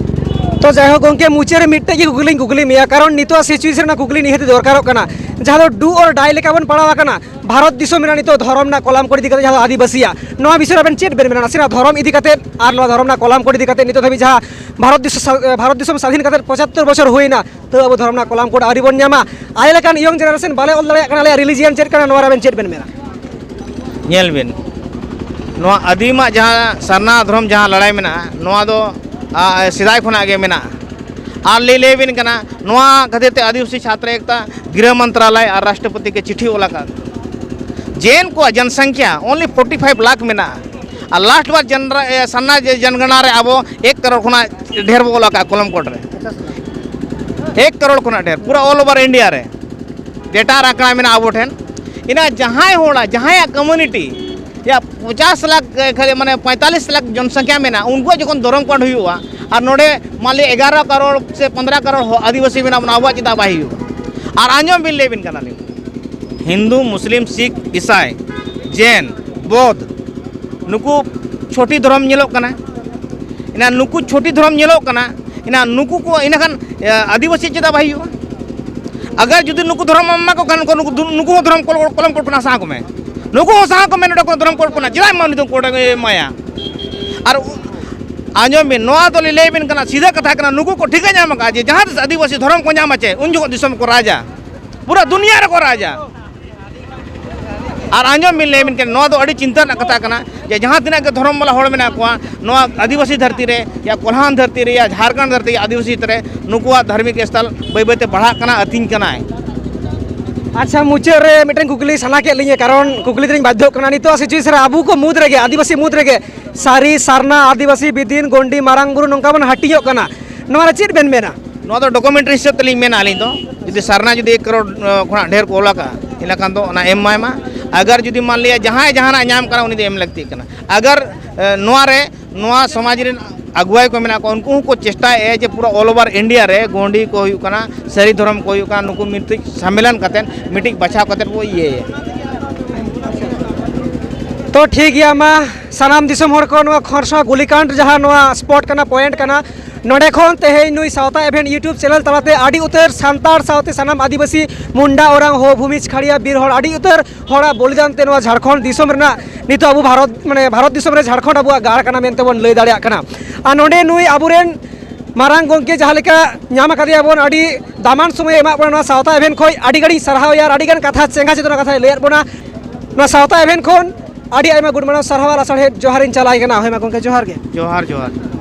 ᱛᱚ ᱡᱟᱭᱦᱳᱠ ᱜᱚᱢᱠᱮ, ᱢᱩᱪᱟᱹᱫ ᱨᱮ ᱢᱤᱫᱴᱮᱡ ᱜᱮ ᱠᱩᱠᱞᱤᱧ ᱠᱩᱠᱞᱤ ᱢᱮᱭᱟ, ᱠᱟᱨᱚᱱ ᱱᱤᱛᱚᱜ ᱥᱤᱪᱩᱭᱮᱥᱚᱱ ᱨᱮᱱᱟᱜ ᱠᱩᱠᱞᱤ ᱱᱤᱦᱟᱹᱛ ᱫᱚᱨᱠᱟᱨᱚᱜ ᱠᱟᱱᱟ, ᱡᱟᱦᱟᱸ ᱫᱚ ᱰᱩ ᱚᱨ ᱰᱟᱭ ᱞᱮᱠᱟ ᱵᱚᱱ ᱯᱟᱲᱟᱣ ᱟᱠᱟᱱᱟ ᱵᱷᱟᱨᱚᱛ ᱫᱤᱥᱚᱢ ᱨᱮᱱᱟᱜ ᱱᱤᱛᱚᱜ ᱫᱷᱚᱨᱚᱢ ᱨᱮᱱᱟᱜ ᱠᱚᱞᱟᱢ ᱠᱚᱨᱮ ᱤᱫᱤ ᱠᱟᱛᱮ, ᱡᱟᱦᱟᱸ ᱫᱚ ᱟᱹᱫᱤᱵᱟᱹᱥᱤᱭᱟᱜ᱾ ᱱᱚᱣᱟ ᱵᱤᱥᱚᱭ ᱨᱮ ᱟᱵᱮᱱ ᱪᱮᱫ ᱵᱮᱱ ᱢᱮᱱᱟ ᱱᱟᱥᱮᱱᱟᱜ ᱫᱷᱚᱨᱚᱢ ᱤᱫᱤ ᱠᱟᱛᱮ ᱟᱨ ᱱᱚᱣᱟ ᱫᱷᱚᱨᱚᱢ ᱨᱮᱱᱟᱜ ᱠᱚᱞᱟᱢ ᱠᱳᱰ ᱤᱫᱤ ᱠᱟᱛᱮ? ᱱᱤᱛᱚᱜ ᱫᱷᱟᱹᱵᱤᱡ ᱡᱟᱦᱟᱸ ᱵᱷᱟᱨᱚᱛ ᱫᱤᱥᱚᱢ ᱥᱟ-, ᱮ, ᱵᱷᱟᱨᱚᱛ ᱫᱤᱥᱚᱢ ᱥᱟᱫᱷᱤᱱ ᱠᱟᱛᱮ ᱯᱚᱸᱪᱟᱛᱛᱳᱨ ᱵᱚᱪᱷᱚᱨ ᱦᱩᱭᱱᱟ, ᱛᱟᱹᱣ ᱟᱵᱚ ᱫᱷᱚᱨᱚᱢ ᱨᱮᱱᱟᱜ ᱠᱚᱞᱟᱢ ᱠᱳᱰ ᱟᱹᱣᱨᱤ ᱵᱚᱱ ᱧᱟᱢᱟ᱾ ᱟᱞᱮ ᱞᱮᱠᱟᱱ ᱤᱭᱚᱝ ᱡᱮᱱᱟᱨᱮᱥᱚᱱ ᱵᱟᱞᱮ ᱚᱞ ᱫᱟᱲᱮᱭᱟᱜ ᱠᱟᱱᱟ ᱟᱞᱮᱭᱟᱜ ᱨᱤᱞᱤᱡᱤᱭᱟᱱ ᱪᱮᱫ ᱠᱟᱱᱟ, ᱱᱚᱣᱟ ᱨᱮ ᱟᱵᱮᱱ ᱪᱮᱫ ᱵᱮᱱ ᱢᱮᱱᱟ? ᱧᱮᱞ ᱵᱤᱱ, ᱱᱚᱣᱟ ᱟᱹᱫᱤᱢᱟᱜ ᱡᱟᱦᱟᱸ ᱥᱟᱨᱱᱟ ᱫᱷᱚᱨᱚᱢ ᱡᱟᱦᱟᱸ ᱞᱟᱹᱲᱦᱟᱹᱭ ᱢᱮᱱᱟᱜᱼᱟ, ᱱᱚᱣᱟ ᱫᱚ ᱟ, ᱥᱮᱫᱟᱭ ᱠᱷᱚᱱᱟᱜ ᱜᱮ ᱢᱮᱱᱟᱜᱼᱟ᱾ ᱟᱨ ᱞᱤᱧ ᱞᱟᱹᱭ ᱟᱵᱤᱱ ᱠᱟᱱᱟ, ᱱᱚᱣᱟ ᱠᱷᱟᱹᱛᱤᱨ ᱛᱮ ᱟᱹᱫᱤᱵᱟᱹᱥᱤ ᱪᱷᱟᱛᱨᱚ ᱮᱠᱛᱟ ᱜᱨᱤᱦᱚ ᱢᱚᱱᱛᱨᱟᱞᱚᱭ ᱟᱨ ᱨᱟᱥᱴᱨᱚᱯᱚᱛᱤ ᱜᱮ ᱪᱤᱴᱷᱤ ᱚᱞ ᱟᱠᱟᱫ᱾ ᱡᱮᱱ ᱠᱚᱣᱟᱜ ᱡᱚᱱᱥᱚᱝᱠᱷᱭᱟ only forty five ᱞᱟᱠᱷ ᱢᱮᱱᱟᱜᱼᱟ, ᱟᱨ ᱞᱟᱥᱴ ᱵᱟᱨ ᱡᱮᱱᱨᱟ-, ᱮ, ᱥᱟᱨᱱᱟ ᱡᱮ ᱡᱚᱱᱜᱚᱬᱟ ᱨᱮ ᱟᱵᱚ ᱮᱠ ᱠᱟᱨᱳᱲ ᱠᱷᱚᱱᱟᱜ ᱰᱷᱮᱨ ᱵᱚ ᱚᱞ ᱟᱠᱟᱫ ᱠᱚᱞᱚᱢ ᱠᱳᱰ ᱨᱮ᱾ ᱮᱠ ᱠᱟᱨᱳᱲ ᱠᱷᱚᱱᱟᱜ ᱰᱷᱮᱨ ᱯᱩᱨᱟᱹ all over India ᱨᱮ ᱰᱮᱴᱟ ᱨᱟᱠᱷᱟ ᱢᱮᱱᱟᱜᱼᱟ ᱟᱵᱚ ᱴᱷᱮᱱ᱾ ᱤᱱᱟᱹ ᱡᱟᱦᱟᱸᱭ ᱦᱚᱲᱟᱜ, ᱡᱟᱦᱟᱸᱭᱟᱜ ᱠᱚᱢᱤᱭᱩᱱᱤᱴᱤ ᱭᱟ ᱯᱚᱪᱟᱥ ᱞᱟᱠᱷ, ᱮ, ᱠᱷᱟᱹᱞᱤ ᱢᱟᱱᱮ ᱯᱚᱸᱭᱛᱟᱞᱤᱥ ᱞᱟᱠᱷ ᱡᱚᱱᱥᱚᱝᱠᱷᱭᱟ ᱢᱮᱱᱟᱜᱼᱟ, ᱩᱱᱠᱩᱣᱟᱜ ᱡᱚᱠᱷᱚᱱ ᱫᱷᱚᱨᱚᱢ ᱠᱳᱰ ᱦᱩᱭᱩᱜᱼᱟ, ᱟᱨ ᱱᱚᱰᱮ ᱢᱟᱱ ᱞᱤᱭᱟ ᱮᱜᱟᱨᱚ ᱠᱟᱨᱳᱲ ᱥᱮ ᱯᱚᱱᱫᱽᱨᱚ ᱠᱟᱨᱳᱲ ᱦᱚ-, ᱟᱹᱫᱤᱵᱟᱹᱥᱤ ᱢᱮᱱᱟᱜ ᱵᱚᱱᱟ, ᱟᱵᱚᱣᱟᱜ ᱪᱮᱫᱟᱜ ᱵᱟᱭ ᱦᱩᱭᱩᱜᱼᱟ? ᱟᱨ ᱟᱸᱡᱚᱢ ᱵᱤᱱ, ᱞᱟᱹᱭ ᱵᱤᱱ ᱠᱟᱱᱟᱞᱤᱧ, ᱦᱤᱱᱫᱩ, ᱢᱩᱥᱞᱤᱢ, ᱥᱤᱠᱷ, ᱤᱥᱟᱭ, ᱡᱮᱱ, ᱵᱳᱫᱷ, ᱱᱩᱠᱩ ᱪᱷᱚᱴᱤ ᱫᱷᱚᱨᱚᱢ ᱧᱮᱞᱚᱜ ᱠᱟᱱᱟ᱾ ᱮᱱᱟ ᱱᱩᱠᱩ ᱪᱷᱚᱴᱤ ᱫᱷᱚᱨᱚᱢ ᱧᱮᱞᱚᱜ ᱠᱟᱱᱟ, ᱮᱱᱟ ᱱᱩᱠᱩ ᱠᱚ, ᱤᱱᱟᱹᱠᱷᱟᱱ, ᱮ, ᱟᱹᱫᱤᱵᱟᱹᱥᱤ ᱪᱮᱫᱟᱜ ᱵᱟᱭ ᱦᱩᱭᱩᱜᱼᱟ? ᱟᱜᱟᱨ ᱡᱩᱫᱤ ᱱᱩᱠᱩ ᱫᱷᱚᱨᱚᱢ ᱮᱢᱟ ᱠᱚ ᱠᱷᱟᱱ, ᱱᱩᱠᱩ, ᱱᱩᱠᱩ ᱦᱚᱸ ᱫᱷᱚᱨᱚᱢ ᱠᱚᱞᱚᱢ ᱠᱳᱰ ᱠᱷᱚᱱᱟᱜ ᱥᱟᱦᱟ ᱠᱚᱢᱮ᱾ ᱱᱩᱠᱩ ᱦᱚᱸ ᱥᱟᱦᱟ ᱠᱚᱢᱮ, ᱱᱚᱰᱮ ᱠᱷᱚᱱ ᱫᱷᱚᱨᱚᱢ ᱠᱳᱰ ᱠᱷᱚᱱᱟᱜ ᱪᱮᱫᱟᱜ ᱮᱢᱟ ᱩᱱᱤ ᱫᱚ ᱠᱳᱰ ᱮᱢᱟᱭᱟ? ᱟᱨ ᱟᱸᱡᱚᱢ ᱵᱤᱱ, ᱱᱚᱣᱟ ᱫᱚ ᱞᱤᱧ ᱞᱟᱹᱭ ᱟᱵᱤᱱ ᱠᱟᱱᱟ, ᱥᱤᱫᱷᱟᱹ ᱠᱟᱛᱷᱟ ᱠᱟᱱᱟ, ᱱᱩᱠᱩ ᱠᱚ ᱴᱷᱤᱠᱟᱹ ᱧᱟᱢ ᱟᱠᱟᱫᱼᱟ ᱡᱮ ᱡᱟᱦᱟᱸ ᱛᱤᱥ ᱟᱹᱫᱤᱵᱟᱹᱥᱤ ᱫᱷᱚᱨᱚᱢ ᱠᱚ ᱧᱟᱢᱟ ᱪᱮ, ᱩᱱ ᱡᱚᱠᱷᱚᱱ ᱫᱤᱥᱚᱢ ᱠᱚ ᱨᱟᱡᱟ, ᱯᱩᱨᱟᱹ ᱫᱩᱱᱤᱭᱟᱹ ᱨᱮᱠᱚ ᱨᱟᱡᱟ᱾ ᱟᱨ ᱟᱸᱡᱚᱢ ᱵᱤᱱ, ᱞᱟᱹᱭ ᱟᱵᱤᱱ ᱠᱟᱱᱟ, ᱱᱚᱣᱟ ᱫᱚ ᱟᱹᱰᱤ ᱪᱤᱱᱛᱟᱹ ᱨᱮᱱᱟᱜ ᱠᱟᱛᱷᱟ ᱠᱟᱱᱟ ᱡᱮ ᱡᱟᱦᱟᱸ ᱛᱤᱱᱟᱹᱜ ᱜᱮ ᱫᱷᱚᱨᱚᱢ ᱵᱟᱞᱟ ᱦᱚᱲ ᱢᱮᱱᱟᱜ ᱠᱚᱣᱟ, ᱱᱚᱣᱟ ᱟᱹᱫᱤᱵᱟᱹᱥᱤ ᱫᱷᱟᱹᱨᱛᱤ ᱨᱮ, ᱭᱟ ᱠᱚᱞᱦᱟᱱ ᱫᱷᱟᱹᱨᱛᱤ ᱨᱮ, ᱭᱟ ᱡᱷᱟᱲᱠᱷᱚᱸᱰ ᱫᱷᱟᱹᱨᱛᱤ, ᱭᱟ ᱟᱹᱫᱤᱵᱟᱹᱥᱤ ᱫᱷᱟᱹᱨᱛᱤ ᱨᱮ, ᱱᱩᱠᱩᱣᱟᱜ ᱫᱷᱟᱨᱢᱤᱠ ᱥᱛᱷᱚᱞ ᱵᱟᱹᱭ ᱵᱟᱹᱭ ᱛᱮ ᱵᱟᱲᱦᱟᱜ ᱠᱟᱱᱟ, ᱟᱹᱛᱤᱧ ᱠᱟᱱᱟᱭ᱾ ᱟᱪᱪᱷᱟ, ᱢᱩᱪᱟᱹᱫ ᱨᱮ ᱢᱤᱫᱴᱮᱱ ᱠᱩᱠᱞᱤ ᱥᱟᱱᱟ ᱠᱮᱫ ᱞᱤᱧᱟᱹ, ᱠᱟᱨᱚᱱ ᱠᱩᱠᱞᱤ ᱫᱚᱞᱤᱧ ᱵᱟᱫᱽᱫᱷᱚᱜ ᱠᱟᱱᱟ᱾ ᱱᱤᱛᱚᱜ ᱥᱤᱪᱩᱭᱮᱥᱚᱱ ᱨᱮ ᱟᱵᱚ ᱠᱚ ᱢᱩᱫᱽ ᱨᱮᱜᱮ, ᱟᱹᱫᱤᱵᱟᱹᱥᱤ ᱢᱩᱫᱽ ᱨᱮᱜᱮ ᱥᱟᱹᱨᱤ, ᱥᱟᱨᱱᱟ, ᱟᱹᱫᱤᱵᱟᱹᱥᱤ, ᱵᱤᱫᱤᱱ, ᱜᱚᱱᱰᱤ, ᱢᱟᱨᱟᱝ ᱵᱩᱨᱩ ᱱᱚᱝᱠᱟ ᱵᱚᱱ ᱦᱟᱹᱴᱤᱧᱚᱜ ᱠᱟᱱᱟ, ᱱᱚᱣᱟ ᱨᱮ ᱪᱮᱫ ᱵᱮᱱ ᱢᱮᱱᱟ? ᱱᱚᱣᱟ ᱫᱚ ᱰᱚᱠᱩᱢᱮᱱᱴᱟᱨᱤ ᱦᱤᱥᱟᱹᱵ ᱛᱮᱞᱤᱧ ᱢᱮᱱᱟ ᱟᱹᱞᱤᱧ ᱫᱚ, ᱡᱩᱫᱤ ᱥᱟᱨᱱᱟ ᱡᱩᱫᱤ ᱮᱠ ᱠᱟᱨᱳᱲ ᱠᱷᱚᱱᱟᱜ ᱰᱷᱮᱨ ᱠᱚ ᱚᱞ ᱟᱠᱟᱫᱼᱟ, ᱤᱱᱟᱹ ᱠᱷᱟᱱ ᱫᱚ ᱚᱱᱟ ᱮᱢ ᱢᱟᱭ ᱢᱟ᱾ ᱟᱜᱟᱨ ᱡᱩᱫᱤ ᱢᱟᱱ ᱞᱤᱭᱟ ᱡᱟᱦᱟᱸᱭ ᱡᱟᱦᱟᱱᱟᱜ ᱧᱟᱢ ᱠᱟᱱᱟ, ᱩᱱᱤ ᱫᱚ ᱮᱢ ᱞᱟᱹᱠᱛᱤᱜ ᱠᱟᱱᱟ᱾ ᱟᱜᱟᱨ ᱱᱚᱣᱟ ᱨᱮ ᱱᱚᱣᱟ ᱥᱚᱢᱟᱡᱽ ᱨᱮᱱ ᱟᱹᱜᱩᱣᱟᱹᱭ ᱠᱚ ᱢᱮᱱᱟᱜ ᱠᱚᱣᱟ, ᱩᱱᱠᱩ ᱦᱚᱸᱠᱚ ᱪᱮᱥᱴᱟᱭᱮᱫᱼᱟ ᱡᱮ ᱯᱩᱨᱟᱹ all over India ᱨᱮ ᱜᱚᱱᱰᱤ ᱠᱚ ᱦᱩᱭᱩᱜ ᱠᱟᱱᱟ, ᱥᱟᱹᱨᱤ ᱫᱷᱚᱨᱚᱢ ᱠᱚ ᱦᱩᱭᱩᱜ ᱠᱟᱱᱟ, ᱱᱩᱠᱩ ᱢᱤᱫᱴᱤᱡ ᱥᱚᱢᱢᱮᱞᱚᱱ ᱠᱟᱛᱮᱫ, ᱢᱤᱫᱴᱤᱡ ᱵᱟᱪᱷᱟᱣ ᱠᱟᱛᱮᱫ ᱵᱚ ᱤᱭᱟᱹᱭᱟ᱾ ᱛᱚ ᱴᱷᱤᱠ ᱜᱮᱭᱟ, ᱢᱟ ᱥᱟᱱᱟᱢ ᱫᱤᱥᱚᱢ ᱦᱚᱲ ᱠᱚ ᱱᱚᱣᱟ ᱠᱷᱚᱨᱥᱚᱣᱟ ᱜᱩᱞᱤᱠᱟᱱᱰ ᱡᱟᱦᱟᱸ ᱱᱚᱣᱟ ᱥᱯᱚᱴ ᱠᱟᱱᱟ, ᱯᱚᱭᱮᱱᱴ ᱠᱟᱱᱟ, ᱱᱚᱰᱮ ᱠᱷᱚᱱ ᱛᱮᱦᱮᱧ ᱱᱩᱭ ᱥᱟᱶᱛᱟ ᱮᱵᱷᱮᱱ YouTube ᱪᱮᱱᱮᱞ ᱛᱟᱞᱟᱛᱮ ᱟᱹᱰᱤ ᱩᱛᱟᱹᱨ ᱥᱟᱱᱛᱟᱲ ᱥᱟᱶᱛᱮ ᱥᱟᱱᱟᱢ ᱟᱹᱫᱤᱵᱟᱹᱥᱤ, ᱢᱩᱱᱰᱟ, ᱳᱨᱟᱝ, ᱦᱳ, ᱵᱷᱩᱢᱤᱡᱽ, ᱠᱷᱟᱲᱤᱭᱟ, ᱵᱤᱨ ᱦᱚᱲ, ᱟᱹᱰᱤ ᱩᱛᱟᱹᱨ ᱦᱚᱲᱟᱜ ᱵᱚᱞᱤᱫᱟᱱ ᱛᱮ ᱱᱚᱣᱟ ᱡᱷᱟᱲᱠᱷᱚᱸᱰ ᱫᱤᱥᱚᱢ ᱨᱮᱱᱟᱜ ᱱᱤᱛᱚᱜ ᱟᱵᱚ ᱵᱷᱟᱨᱚᱛ, ᱢᱟᱱᱮ, ᱵᱷᱟᱨᱚᱛ ᱫᱤᱥᱚᱢ ᱨᱮ ᱡᱷᱟᱲᱠᱷᱚᱸᱰ ᱟᱵᱚᱣᱟᱜ ᱜᱟᱲ ᱠᱟᱱᱟ ᱢᱮᱱᱛᱮ ᱵᱚᱱ ᱞᱟᱹᱭ ᱫᱟᱲᱮᱭᱟᱜ ᱠᱟᱱᱟ᱾ ᱟᱨ ᱱᱚᱰᱮ ᱱᱩᱭ ᱟᱵᱚᱨᱮᱱ ᱢᱟᱨᱟᱝ ᱜᱚᱢᱠᱮ ᱡᱟᱦᱟᱸ ᱞᱮᱠᱟ ᱧᱟᱢ ᱟᱠᱟᱫᱮᱭᱟ ᱵᱚᱱ, ᱟᱹᱰᱤ ᱫᱟᱢᱟᱱ ᱥᱚᱢᱚᱭ ᱮᱢᱟᱜ ᱵᱚᱱᱟ ᱱᱚᱣᱟ ᱥᱟᱶᱛᱟ ᱮᱵᱷᱮᱱ ᱠᱷᱚᱱ, ᱟᱹᱰᱤ ᱜᱟᱱᱤᱧ ᱥᱟᱨᱦᱟᱣᱮᱭᱟ ᱟᱨ ᱟᱹᱰᱤ ᱜᱟᱱ ᱠᱟᱛᱷᱟ, ᱪᱮᱸᱜᱷᱟ ᱪᱮᱛᱱᱟ ᱠᱟᱛᱷᱟᱭ ᱞᱟᱹᱭᱟᱫ ᱵᱚᱱᱟ᱾ ᱱᱚᱣᱟ ᱥᱟᱶᱛᱟ ᱮᱵᱷᱮᱱ ᱠᱷᱚᱱ ᱟᱹᱰᱤ ᱟᱭᱢᱟ ᱜᱩᱱ ᱢᱟᱱᱟᱣ ᱥᱟᱨᱦᱟᱣ ᱟᱨ ᱞᱟᱥᱟᱲᱦᱮᱫ ᱡᱚᱦᱟᱨᱤᱧ ᱪᱟᱞᱟᱭ ᱠᱟᱱᱟ᱾ ᱦᱳᱭ ᱢᱟ ᱜᱚᱢᱠᱮ, ᱡᱚᱦᱟᱨ ᱜᱮ᱾ ᱡᱚᱦᱟᱨ, ᱡᱚᱦᱟᱨ᱾